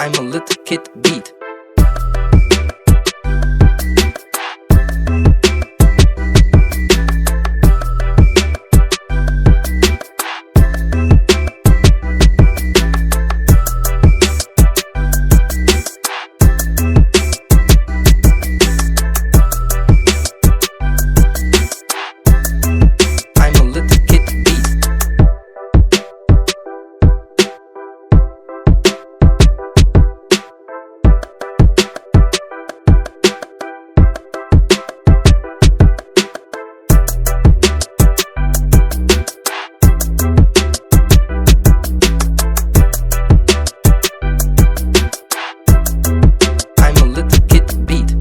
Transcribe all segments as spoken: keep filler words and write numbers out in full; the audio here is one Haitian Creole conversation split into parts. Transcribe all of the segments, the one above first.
I'm a little kid beat. I'm a little kid beat. I'm a little kid beat.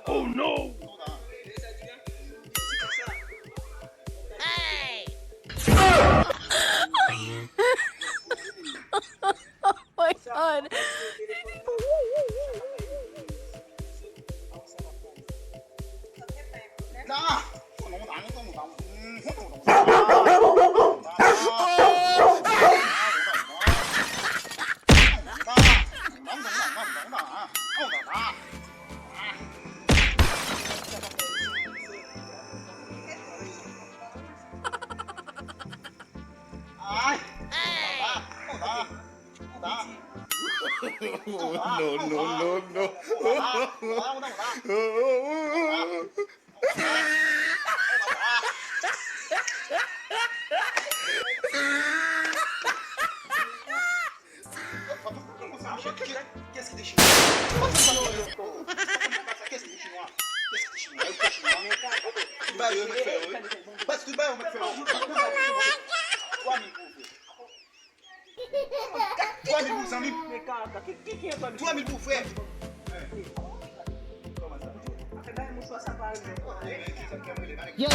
Oh no! Oh no! Oh my god! No, no, no, no. Kès ki te chinwa? Kès ki te chinwa? Kès ki te chinwa? Tout bagay yo mèt fè yo, wi. Baz, tout bagay yo mèt fè yo. Twa mil pou frè. Twa mil pou zanmi. Twa mil pou frè. Yeah.